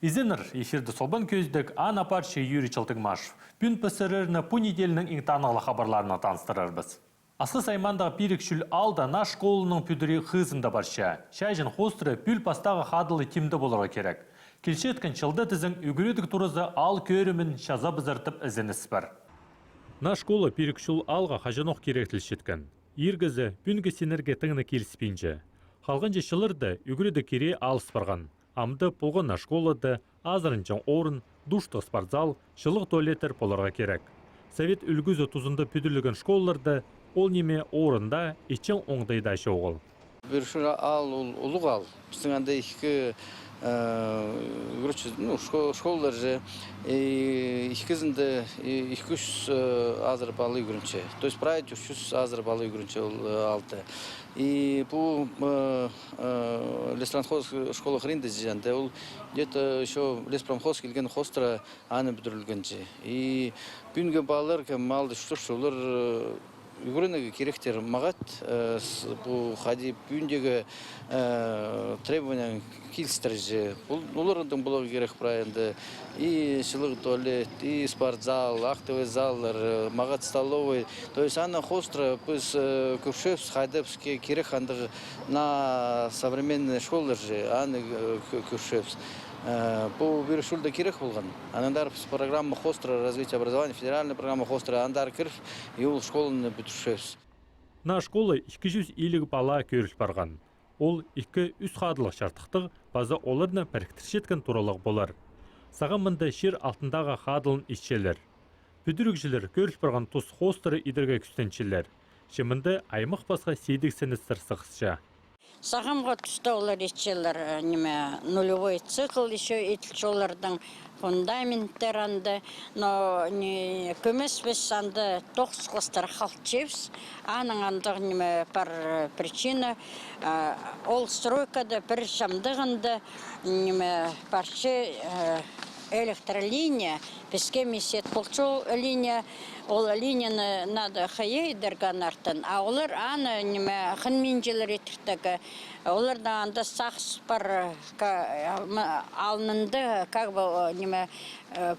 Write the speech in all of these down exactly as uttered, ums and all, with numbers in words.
Изеннер, эфирде «Солбан кӧзідіг», аң апарча Юрий Чалтыгмашев. Пӱӱн піс сірерні пу неделяның иң танығлығ хабарларынаң таныстырарбыс. Асхыс аймағындағы Пирік Чӱл аалда наа школаның пӱдірии хызында парча. Чайҷын хоостыра пӱӱл пастағы хадылы тимде поларға кирек. Килчеткен чылда тізең ӱгредіг туразы аал кӧрімін чазабызар тіп ізеніс пар. Наа школа Пирік Чӱл аалға хаҷанох кирек тілчеткен. Иргізі пӱӱнгі синнерге тың на киліспинче. Халғанҷы чылларда ӱгредіг кирее алыс парған. Амды полған на школада азыранҷаң орын, душтығ спортзал, чылығ туалеттер поларға кирек. Совет ӱлгӱзі тузында пӱдірілген школаларда ол ниме орында, итчең оңдайда чоғыл. Пирік Чӱл аал ол улуғ аал. Пістің анда ікі, э, короче, ну, шко-, школалар же, и ікізінде, и ікі чӱс, э, азыра пала ӱгренче. То есть прай тӧрт чӱс азыра пала ӱгренче ол, э, аалда. И пу, э, э, леспромхоз школа хыринда чіҷең, анда ол где-то ещё леспромхоз килген хоостыра аны пӱдірілгенҷе. И пӱӱнгі палалар, кем аалда чуртапча, олар, э, ӱгренерге киректер мағат, э, с-, пу хайди пӱӱндегі, э, требованиенаң килістірче. Ол, оларның поларға кирек прай анда и чылығ туалет, и спортзал, актовый заллар, э, мағат столовый. То есть аны хоостыра піс, э, кӧрчебіс, хайди піске кирек андағ наа современный школалар же, аны, э, кӧ-, кӧрчебіс. Э, пу Пирік Чӱлде кирек полған. Анаңар піс программа хоостыра развития образования, федеральный программа хоостыра андар кіріп, и ол школаны пӱдірчебіс. Наа школа ікі чӱс илиг пала кӧріл парған. Ол ікі-ӱс хадылығ чардыхтығ паза оларны піріктірчеткен туралығ полар. Сағам мында чир алтындағы хадылын итчелер. Пӱдірігҷілер кӧріл парған тус хоостыра идерге кӱстенчелер. Че мында аймах пасха сидіксіністер сығысча. Сағамғы туста олар итчелер, э, ниме, нулевой цикл ещё итілче оларның, фундаменттер анда. Но не, кӧмес піс анда тоғыс хоостыра халчебіс. Аның андағ ниме пар, э, причина, э, ол стройкада пір чамдығында ниме парча, э, электролиния, піске мисет полча ол линия, ол линияны надо хыйа идерге анартын, а олар аны, ниме, хынминчелер итіртігі. Оларда анда сағыс пар, ка-, м-, алнында, как бы, о, ниме, э,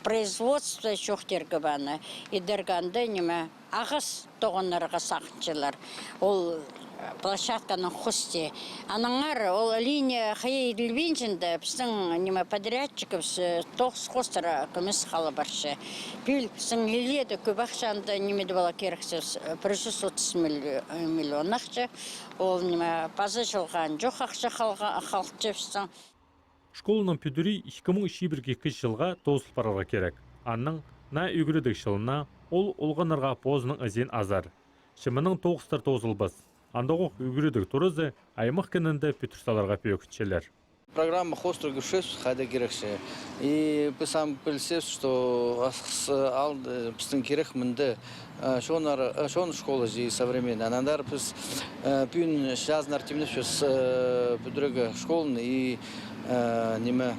производство чох тирге, аны идерге анда, ниме, ағас тоғынарға сағынчалар. Ол, э, площадканың хости. Анаңар ол линия хыйа иділбинче, пістің, ниме, подрядчигібіс, э, тоғыс хоостыра кӧмес хала парча. Пӱӱл пістің илееде кӧп ахча анда, ниме, дее пала кирексіс, э, пір чӱс отыс миллион, миллион ахча. Ол, ниме, паза чылған чох ахча халға-, халча пістің. Школаның пӱдірии ікі муң чибіргі ікі чылға тоозыл парарға кирек. Аннаң наа ӱгредіг чылына ол олғаннарға позының ізін азар. Че мының тоғыстар тоозылбас. Андағох ӱгредіг туразы аймах кінінде пӱдір саларға пӧгінчелер. Программа хоостыра кӧрчебіс, хайда кирекче. И піс ам пілчебіс, что Асхыс аал, э, пістің кирек мында, э, чоон ара-, э, чоон школа же современный. Анаңар піс, э, пӱӱн чазыннар тимнепчебіс, э, пӱдірерге школаны и, э, ниме,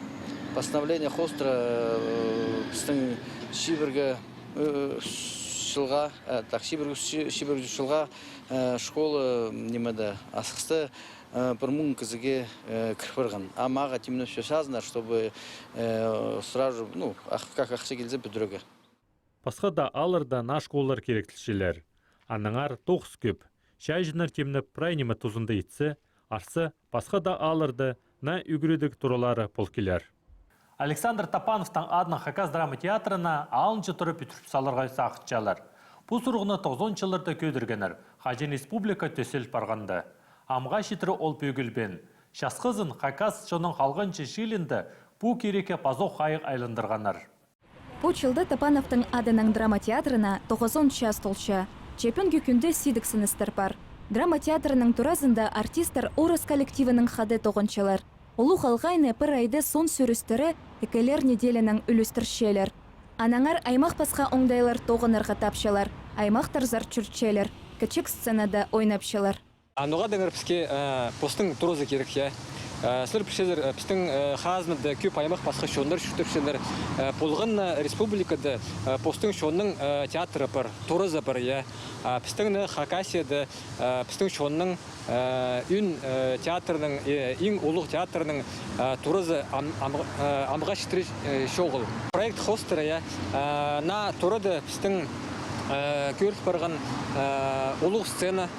постановление хоостыра, э, пістің чибіргі, э, чылға, э, так, чибіргі, чи-, чибіргі чылға, э, школа, нимеде, Асхыста, э, пір муң кізіге, э, кір парған. А мағаа тимнепче чазыннар, чтобы, э, сразу, ну, ах-, как ахча килзе, пӱдірерге. Пасха даа аалларда наа школалар кирек тілчелер. Аннаңар тоғыс кӧп. Чайҷыннар тимнеп, прай ниме тузында итсе, арса, пасха даа аалларда наа ӱгредіг туралары пол килер. Александр Топановтың адынаң Хакас драма театрына алынҷа тура пӱдіріп саларға сағынчалар. Пу сурығны тоғызонынҷы чылларда кӧдіргеннер, хаҷан республика тӧсел парғанда. Амға читіре ол пӧгілбеен. Часхызын хакас чонның халғанҷы чыылиинда пу кирекке пазох хайығ айландырғаннар. Пу чылда Топановтың адынаң драма театрына тоғызон час толча. Че пӱӱнгі кӱнде сидіксіністер пар. Драма театрының туразында артисттер орыс коллективінең хада тоғынчалар. Улуғ алғайны пір айда сон сӧрістіре ікілер неделянаң ӱлӱстірчелер. Аннаңар аймах пасха оңдайлар тоғынарға тапчалар, аймахтарзар чӧрчелер, кічіг сценада ойнапчалар. А ноға деңер піске, э, постың туразы кирек, я? Э, сірер пілчезер, э, пістің, э, хазнада кӧп аймах пасха чоннар чуртапчалар. Э, полған на республикада, э, постың чонның, э, театры пар, туразы пар, я. А пістің на Хакасияда, э, пістің чонның, э, ӱн, э, театрының, э, иң улуғ театрының, э, туразы ам-, ам-, э, амға читіре, э, чоғыл. Проект хоостыра, я. Э, на турада пістің, э, кӧріл парған, э, улуғ сцена,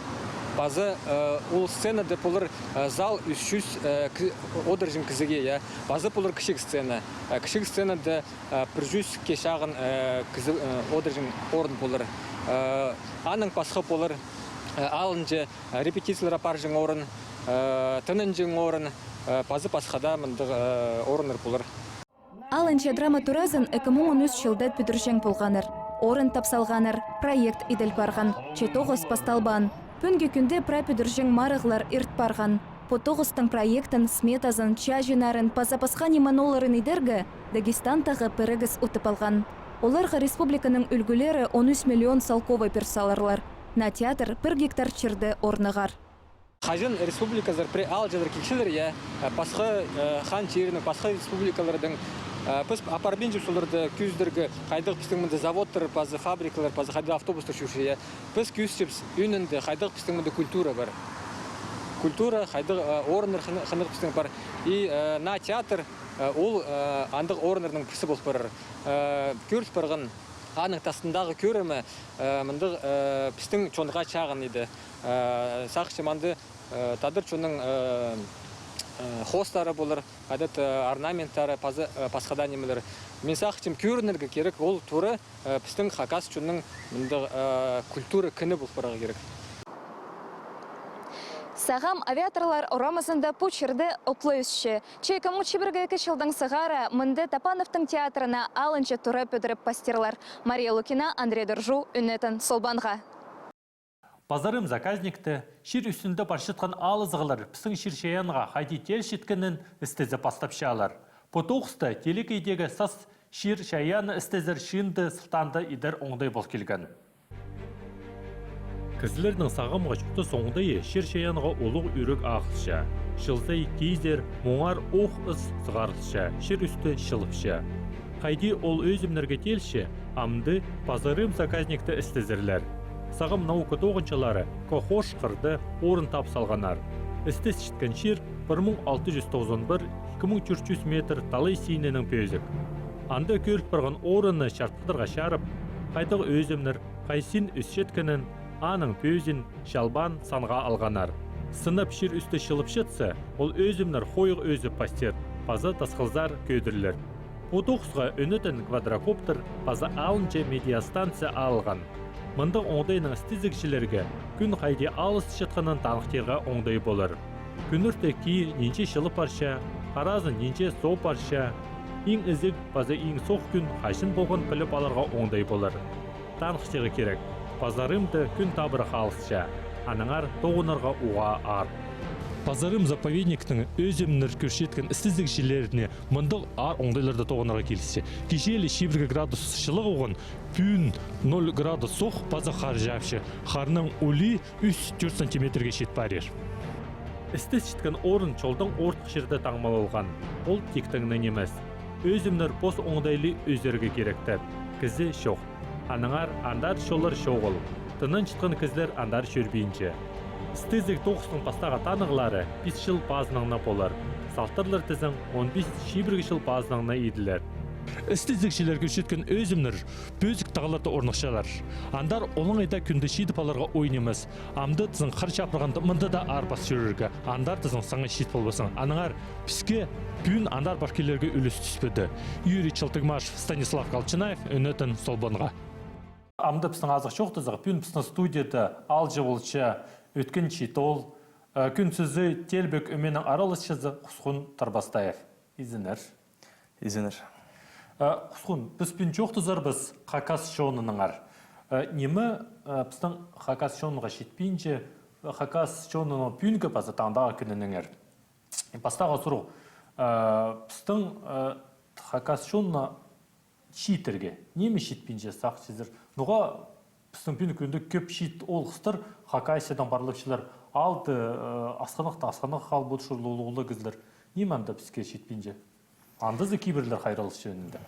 паза, э, ол сценада полар, э, зал ӱс чӱс, э, кі-, одырҷаң кізіге, я. Паза полар кічіг сцена. Э, кічіг сценада, э, пір чӱске чағын, э, кізі, э, одырҷаң орын полар. Э, аның пасха полар, э, алынҷа, э, репетициялар апарҷаң орын, э, тынанҷаң орын, э, паза пасха даа мындағ, э, орыннар полар. Алынҷа драма туразын ікі муң он ӱс чылда пӱдірҷең полғаннар. Орын тап салғаннар, проект иділ парған, че тоғыс пасталбаан. Пӱӱнгі кӱнде прай пӱдірҷең марығлар ирт парған. Пу тоғыстың проектін, сметазын, чааҷыннарын паза пасха ниме оларын идерге Дагестантағы пірігіс утып алған. Оларға республиканың ӱлгӱлері он ӱс миллион салковай пир саларлар. На театр пір гектар чирде орнығар. Хаҷан республиказар пірее аалҷылар килчелер, я, э, пасха, э, хан чирінің, пасха республикаларның, э, піс апарбинчабыс оларны кӧзідерге, хайдағ пістің мында заводтар, паза фабрикалар, паза хайдағ автобустар чӧрче, я. Піс кӧзітчебіс ӱнінде, хайдағ пістің мында культура пар. Культура, хайдағ, э, орыннар хыны-, хынығ пістің пар. И, э, на театр, э, ол, э, андағ орыннарның пірсі пол парар. Э, кӧріл парған, аның тастындағы кӧрімі, э, мындағ, э, пістің чонға чағын иді. Э, сағынчам, анда, э, тадар чонның, э, э, хоостары полар, хайдағ-да, э, орнаменттары, паза, э, пасха даа нимелер. Мин сағынчам, кӧрінерге кирек, ол тура, э, пістің хакас чонның мындағ, э, культура кіні пол парарға кирек. Сағам авиаторлар орамазында пу чирде оплай ӧсче. Че ікі муң чибіргі ікі чылдаң сығара мында Топановтың театрына алынҷа тура пӱдіріп пастирлар. Мария Лукина, Андрей Доржу, Ӱнетін Солбанға. Пазарым заказникті чир ӱстӱнде парчатхан алызығлар пістің чир-чайаанға хайди теелчеткенін істезіп пастапчалар. Пу тоғыста телекейдегі сас чир-чайаанны істезер чыынды сылтаанда идер оңдай пол килген. Кізілернің сағамғы чуртас оңдайы чир-чайаанға улуғ ӱрек ағылча. Чыл сай кизер, муңар ох-ыс сығарылча, чир ӱстӱ чылыпча. Хайди ол ӧзімнерге теелче, амды пазарым заказникті істезерлер. Сағам наука тоғынҷылары Кохош хырда орын тап салғаннар. Істес читкен чир пір муң алты чӱс тоғызон пір, ікі муң тӧрт чӱс метр талай синінең пӧзік. Анда кӧріл парған орынны чарыдарға чарып, хайдағ ӧзімнер хайзын ӧсчеткенін, аның пӧзін, чалбаан санға алғаннар. Сынап чир ӱстӱ чылыпчатса, ол ӧзімнер хойығ ӧзіп пастир, паза тасхылзар кӧдірілер. Пу тоғысха ӱнетін квадрокоптер паза алынҷа метеостанция алылған. Мындағ оңдайның істезігҷілерге кӱн хайди алысчатханын таныхтирға оңдай полар. Кӱнӧрте кии нинҷе чылып парча, харазын нинҷе соо парча, иң ізіг паза иң соох кӱн хаҷан полған піліп аларға оңдай полар. Таныхтирға кирек, пазарымда кӱн табырах алысча, аннаңар тоғынарға уғаа аар. Пазарым заповедниктің ӧзімнер кӧрчеткен істезігҷілеріне мындағ аар оңдайларда тоғынарға килісче. Кичее ле чибіргі градус чылығ полған, пӱӱн ноль градус соох паза хар чаапча. Харның улии ӱс-тӧрт сантиметрге чит парир. Істес читкен орын чолдаң ортых чирде таңмалалған. Ол тиктең нимес. Ӧзімнер пос оңдайлы ӧзерге киректер. Кізі чох. Аннаңар андар чоллар чоғыл. Тынанчатхан кізілер андар чӧрбинче. Істезіг тоғыстың пастағы танығлары пис чыл пазынаң на полар. Салтарлар тізең, он пис чибіргі чыл пазынаң на иділер. Істезігҷілер кӧрчеткен ӧзімнер пӧзік тағларда орныхчалар. Андар олаңай даа кӱнде чидіп аларға ой нимес. Амды тізең хар чапырғанда мында даа аар пас чӧрерге, андар тізең саңай чит полбассың. Аннаңар піске пӱӱн андар пар килерге ӱлӱс тӱспеді. Юрий Челтыгмашев, Станислав Колчанаев, Ӱнетін Солбанға. Амды пістің азых чоохтазығ, пӱӱн пістің студияда аалҷы полча, ӧткенчі тоол, э, кӱн сӧзі, теелбек ӧменің араласчызы Хусхун Тарбастаев. Изеннер. Изеннер. Э, Хусхун, піс пӱӱн чоохтазарбыс хакас чонынаңар. Э, ниме, э, пістің хакас чонға читпинче, хакас чонының пӱӱнгі паза таңдағы кӱнінеңер? Пастағы сурығ. Э, пістің, э, хакас чонына чииттерге ниме читпинче, сағынчазар? Ноға пістің пӱӱнгі кӱнде кӧп чиит оолғыстар Хакасиядаң парлапчалар, алды, э, асхынах та, асхынах халып одырчалар улуғ-улуғ кізілер. Ниме анда піске читпинче? Андазы кибірлер хайралысча ӧӧнінде.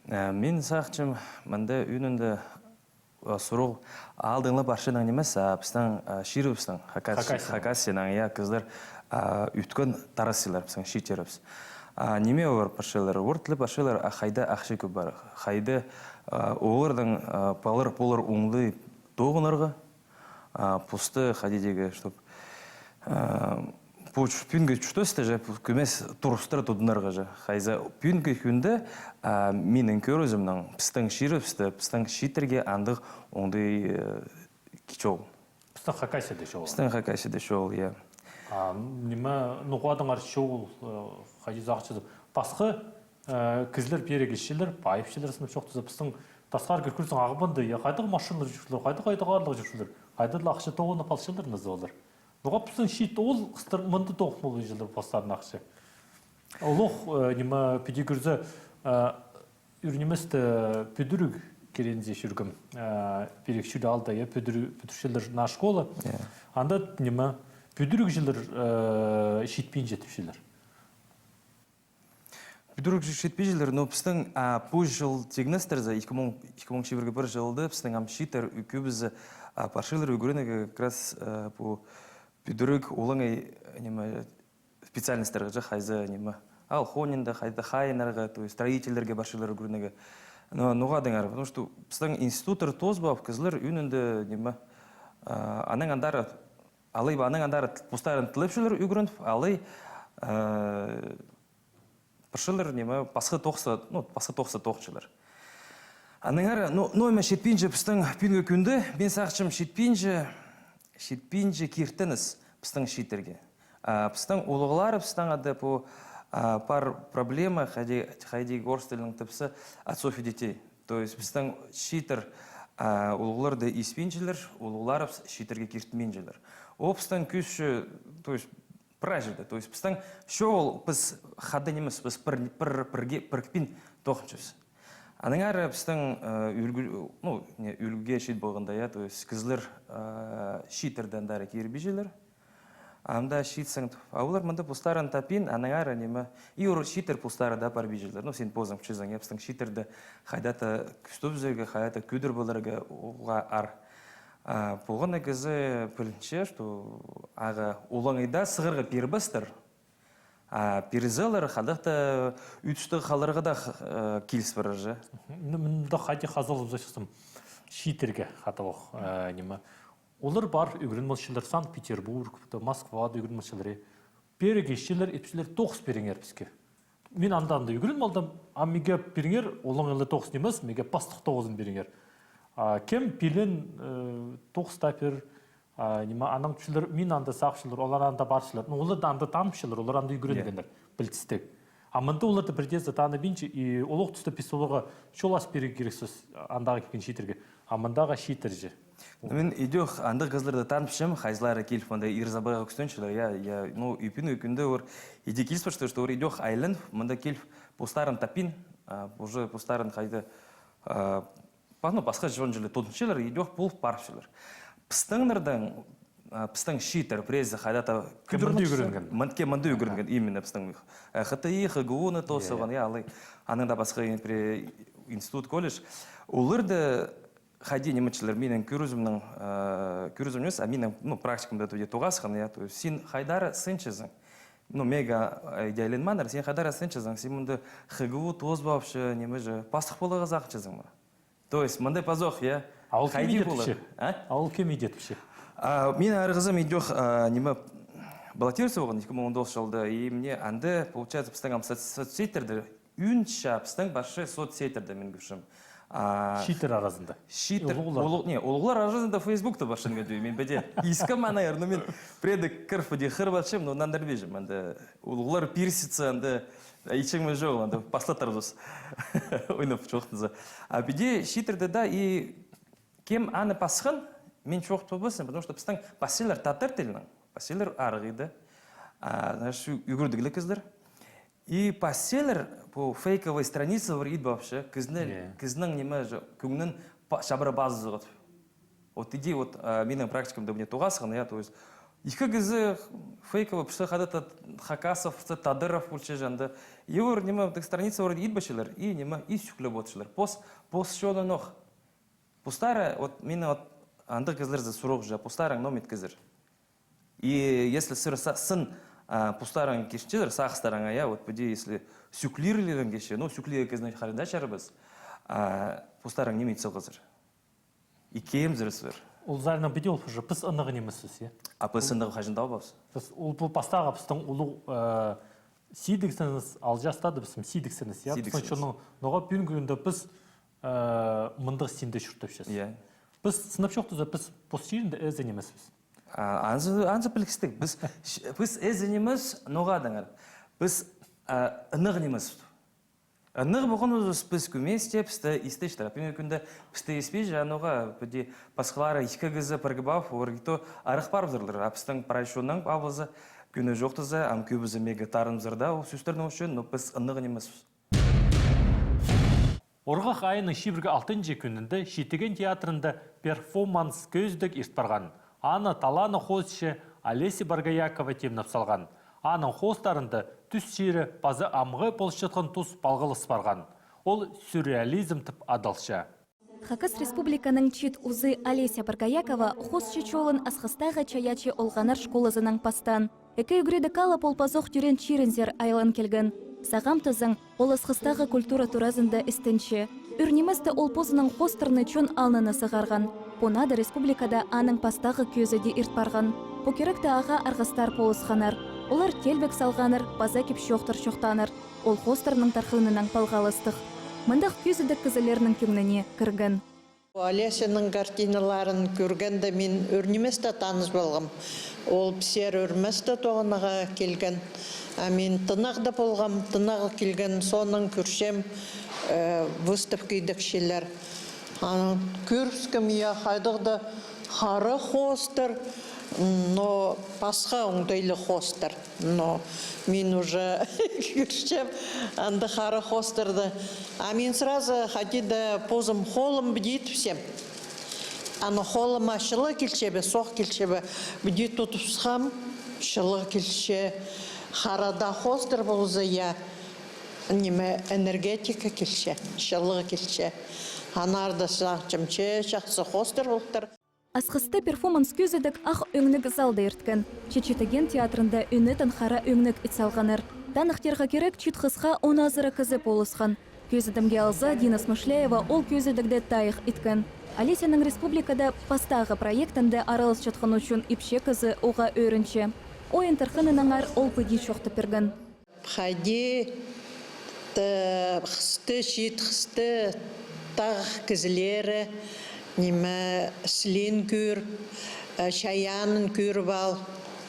Э, мин сағынчам, мында ӧӧнінде, э, сурығ алдыңла парчаның нимес, а пістің, э, чирібістің, Хакас-, Хакасияның. Хакасияның, я, кізілер, э, ӧткін таразчалар, пістің чииттерібіс. А ниме олар парчалар, орт тілі парчалар, а хайда ахча кӧп пар, хайда, э, оларның, э, палар, полар оңдай тоғынарға, а, посты хайди дее, чтоб, а, пу ч-, пӱӱнгі чуртаста же пу кӧмес турыстар тудынарға же. Хайзы пӱӱнгі кӱнде, а, минің кӧрізімнең, пістің чирібісте, пістің чииттерге андағ оңдай, э, кичіл. Пістің Хакасияда чоғыл. Пістің Хакасияда чоғыл, я. А, ниме, ноға адаңар чоғыл, э, хайди сағынчазың? Пасха, э, кізілер пеер килчелер, пайыпчалар сынап чоохтаза, пістің тасхар кӧрзең, Ағбанда, я, хайдағ машиналар чӧрчелер, хайдағ, хайдағ аарлығ чӧрчелер, хайдағ ла ахча тоғынып алчалар, ноза олар. Ноға пістің чиит ол хыстар мында тоғынып полбинчалар постарының ахча. Олох, э, ниме, піди кӧрзе, э, ӱр ниместе, э, Пӱдіріг кирензе чӧргем, э, пирек чӱле алда, я, Пӱдіріг, пӱдірчелер наа школа. Я. Анда, ниме, пӱдірігҷілер, э, читпинче тіпчелер. Пӱдірігҷі читпинчелер, но пістің, а, пу чыл тиңнестірзе, ікі муң, ікі муң чибіргі пір чылда пістің ам чииттер ӱкібізі, а, парчалар ӱгренерге как раз, а, пу пӱдіріг олаңай, ниме, специальностьтарға же, хайзы, ниме, алхонинда, хайда хайынарға, то есть строительлерге парчалар ӱгренерге. Но ноға адаңар, потому что пістің институттар тоозып ап, кізілер ӧӧнінде, ниме, а, анаң андар, алай ба, анаң андар постарын тілепчелер ӱгреніп, алай, а, парчалар, ниме, пасха тоғысха, ну, пасха тоғысха тоғынчалар. Аннаңар, ну, номер читпинче пістің пӱӱнгі кӱнде, мин сағынчам, читпинче, читпинче киртініс пістің чииттерге. А пістің улуғларыбыстың ада пу, а, пар проблема, хайди, хайди орыс тілінең тіпсе, отцов и детей. То есть пістің чииттер, а, улуғларны испинчелер, улуғларыбыс чииттерге киртінминчелер. Ол пістің кӱс, то есть, прай чирде. То есть пістің чоғыл піс хада нимес, піс пір, пір, пірге, пірікпин тоғынчабыс. Аннаңар пістің, э, ӱлгӱ-, ну, не, ӱлгӱге чит полғанда, я, то есть кізілер, э, чииттерні андар кирбинчелер. Анда читсең, а олар мында постарын таппин, аннаңар, ниме, и ол чииттер постары даа парбинчалар. Ну, син позың чізе, я, пістің чииттерні хайда-да кӱстеп ӱзерге, хайда-да кӧдіріп аларға уғаа аар. А, полған на кізі пілінче, что ағаа олаңай даа сығарға пирбестер, а пирзелер, хайдағ-да ӱстӱс халарға даа, э, киліс парар же. Мгм. Ну, мында хайди хазылып чыхсам, чииттерге хатабох, э, ниме. Олар пар, ӱгреніп алчалар Санкт-Петербургта, Москвада ӱгреніп алчалар, э. Пеер килчелер, итчелер, тоғыс пиріңер піске. Мин анда, анда ӱгреніп алдым, а миге пиріңер, олаңай ла тоғыс нимес, миге пастых тоғызын пиріңер. А кем пилен, э, тоғыс таа пир, а, ниме, анаң тіпчелер, мин анда сағыпчалар, олар анда парчалар. Ну, олар даа анда танымчалар, олар анда ӱгренгеннер, пілдістіг. А мында оларны пірдеезі таныбинча, и олох туста піс оларға чол ас пирерге кирек, сӧс, андағы килген чииттерге. А мындағы чииттер же. Ну, мин идӧк андағ кізілерні таныбысчам, хайзылары киліп, мында ирзабайға кӱстенчелер, я, я, ну, и пӱӱнгі кӱнде олар иди киліс парча, что олар идӧк айланып, мында киліп, постарын таппин, а, уже постарын хайда, а, па-, ну, пасха чон чіли тудынчалар, идӧк полып парыпчалар. Пістіңнердең, а, пістің чииттер пірезі хайда-да кем мында кӧдірілче, ӱгренген? Мын-, кем мында ӱгренген, именно пістің, э, ХТИ, ХГУ-ны тоозып алған, я, алай. Анаң даа пасха пірее институт, колледж. Оларны хайди ниме итчелер, минің кӧрізімнең, э, кӧрізім нимес, а минің, ну, практикамда тоғасхан, я, то есть син хайдар сынчазың. Ну, меге, э, иди айланмааннар, син хайдар сынчазың, син мында ХГУ тоозып апча, ниме же, пастых поларға сағынчазың ма? То есть мында пазох, я? А ол кем иди тіпче? А? А ол кем иди тіпче? А, минің арғызым идӧк, а, ниме, баллотироваться полған ікі муң он тоғызынҷы чылда, и мына анда, получается, пістің ам соц-, соцсетьтерде, ӱн чаа пістің парча соцсетьтерде, мин кӧрчем. А, чииттер аразында. Чииттер, улуғлар. Улу-, не, улуғлар аразында Фейсбукта парча, мин кӧрдім, мин піди. Искем аны, ну, мин пірее кір піди хығырыбысчам, но нандырбинчам, анда улуғлар пирсітсе, анда итчең мин чоғыл, анда паслаттарбыс. Ойнап чоохтанза. А піди чииттерде даа и кем аны пасхан, мин чоохтабаспын, потому что пістің пасчалар татар тілінең, пасчалар арғыда, а, значит, ӱгредігліг кізілер. И пасчалар пу фейковый страницалар ит вообще, кізінің, кізінің ниме же, кӧңнін па-, чабыра пазызығыт. Вот иди, вот, а, минің практикамда мына тоғасхан, я, то есть, Ікі кізі фейковый, пісті хайда-да Хакасов, пісті Тадыров полча анда. И олар ниме, тік страницаларны ит парчалар, и ниме, и сӱклеп одырчалар. Пос, пос чоны нох. Постары, вот, мині вот андағ кізілерзер сурығҷа, постарың ниме иткезер. И если сірер са-, сын, а, постарың кирчезер, сағыстарыңа, я, вот, піди, если сӱклирлерің кирче, ну, сӱклирге кізіні хайди чарабас, а, постарың ниме ит салғазар. Икемзер сірер. Ол саринаң піди ол уже, піс ынағ нимеспіс, я? А піс ынағ хаҷан даа полбаспыс. Піс, ол пу пастағы пістің улуғ, э, сидіксініс, алҷаста даа пістің сидіксініс, я? Пістің сидіксініс. Чонның, ноға пӱӱнгі кӱнде піс, э, мындағ синде чуртапчабыс. Я. Піс сынап чоохтаза, піс пос чирінде ээзі нимеспіс. А, анзы, анзы пілістіг. Піс, піс ээзі нимес, ноға адаңар. Піс, а, ынағ нимеспіс. Ынағ полған узы піс кӧместеп, пісті истечтір. А пӱӱнгі кӱнде пісті испинче, а ноға піди пасхалары ікі кізі пірге пар, олар то арах парыбызарлар. А пістің прай чонның пабызы, кӧні чоохтаза, ам кӧбізі меге тарынзар даа ол сӧстернің ӱчӱн, но піс ынағ нимеспіс. Орғах айының чибіргі алтынҷы кӱнінде Читіген театрында перформанс кӧзідіг ирт парған. Аны таланы хоосчы Олеся Боргоякова тимнеп салған. Аның хоостарында тӱс чирі паза амғы полысчатхан тус палғалыс парған. Ол сюрреализм тіп адалча. Хакас Республиканың чиит узы Олеся Боргоякова хоосчы чолын Асхыстағы чайаачы олғаннар школазынаң пастаан. Ікі ӱгредіг алып, ол пазох тӧреен чирінзер айлан килген. Сағам тізең, ол Асхыстағы культура туразында істенче. Ӱр ниместе ол позының хоостарны чон алнына сығарған. Пу наада республикада аның пастағы кӧзі дее ирт парған. Пу киректе ағаа арғыстар полысханнар. Олар теелбек салғаннар, паза кип-чоохтар чоохтааннар. Ол хоостарның тархынаң палғалыстығ. Мындағ кӧзідіг кізілернің кӧңніне кірген. Олесяның картиналарын кӧргенде мин ӱр ниместе таныс полғам. Ол пісер ӱр ниместе тоғынарға килген. А мин тынағда полғам, тынағ килген соонаң кӧрчем, э, выставка идекчелер. Аны кӧрібіскем, я, хайдағ-да хара хоостар, но пасха оңдайлығ хоостар. Но мин уже кӧрчем анда хара хоостарды. А мин сразу хайди-да позым холым піди итіпсем. Аны холыма чылығ килче бе, соох килче бе, піди тудыбысхам, чылығ килче. Харада хоостар полза, я, ниме, энергетика килче, чылығ килче. Аннаңар даа сағынчам, че чахсы хоостар полтыр. Асхыста перформанс кӧзідіг ах ӧңніг залда ирткен. Че Читіген театрында ӧнетін хара ӧңніг ит салғаннар. Таныхтирға кирек, чиит хысха он азыра кізі полысхан. Кӧзідімге алза, Дина Смышляева ол кӧзідігде тайығ иткен. Олесяның республикада пастағы проектінде араласчатхан ӱчӱн ипчі кізі уғаа ӧрінче. Ойын тархынынаңар ол піди чоохтап пирген. Хайди, э, хысты, чиит хысты тағ кізілері, ниме, сілиин кӧр, э, чайаанын кӧріп ал,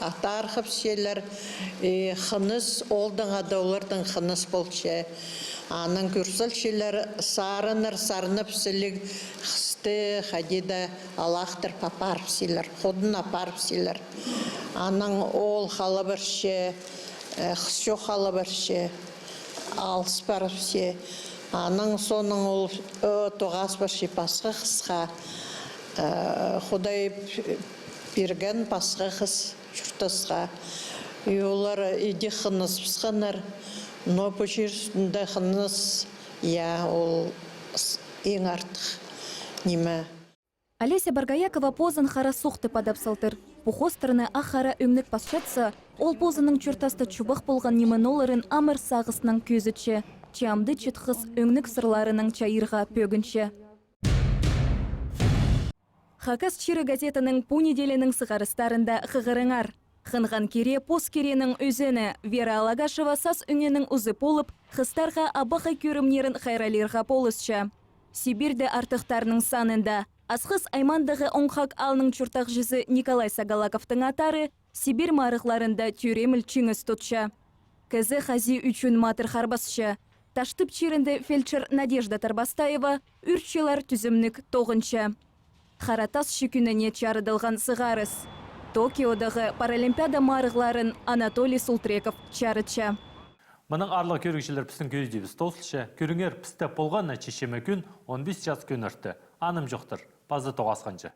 аттархапчалар, и хыныс, олдың ада олардың хыныс полча. Анаң кӧр салчалар, сарыннар сарнап, сіліг хысты хайди-да алахтырып апарыпчалар, ходын апарыпчалар. Анаң ол хала парча, э, хыс чох хала парча, алыс парыпча. Анаң соонаң ол, э, тоғас парча пасха хысха. Э, Худай п-, пирген пасха хыс чуртасха. И олар иди хыныс пысханнар, но пу чир ӱстӱнде хыныс, я, ол с-, иң артых ниме. Олеся Боргоякова позын хара суғ тіп адап салтыр. Пу хоостарны ах хара ӧңніг пасчатса, ол позының чуртаста чубах полған ниме-ноларын амыр сағыснаң кӧзітче. Че амды чиит хыс ӧңніг сырларынаң чайирға пӧгінче. «Хакас чирі» газетаның пу неделяның сығарыстарында хығырыңар. Хынған кире пос киренің ӧзені. Вера Алагашева сас ӧңненің узы полып, хыстарға абахай кӧрімнерін хайраллирға полысча. Сибирьде артыхтарның санында. Асхыс аймаандағы Оңхак аалның чуртағҷызы Николай Сагалаковтың аттары Сибирь марығларында тӧреміл чиңіс тутча. Кізі хазии ӱчӱн матыр харбасча. Таштып чирінде фельдшер Надежда Тарбастаева ӱр чыллар тӱзімніг тоғынча. Хара тасчы кӱніне чарыдылған сығарыс. Токиодағы Паралимпиада марығларын Анатолий Султреков чарытча. Мының аарлығ кӧрігҷілер, пістің кӧзідібіс тоозылча. Кӧріңер, пісте полған на чечеме кӱн, он пис час кӧнерті. Анымҷохтар, паза тоғасханҷа.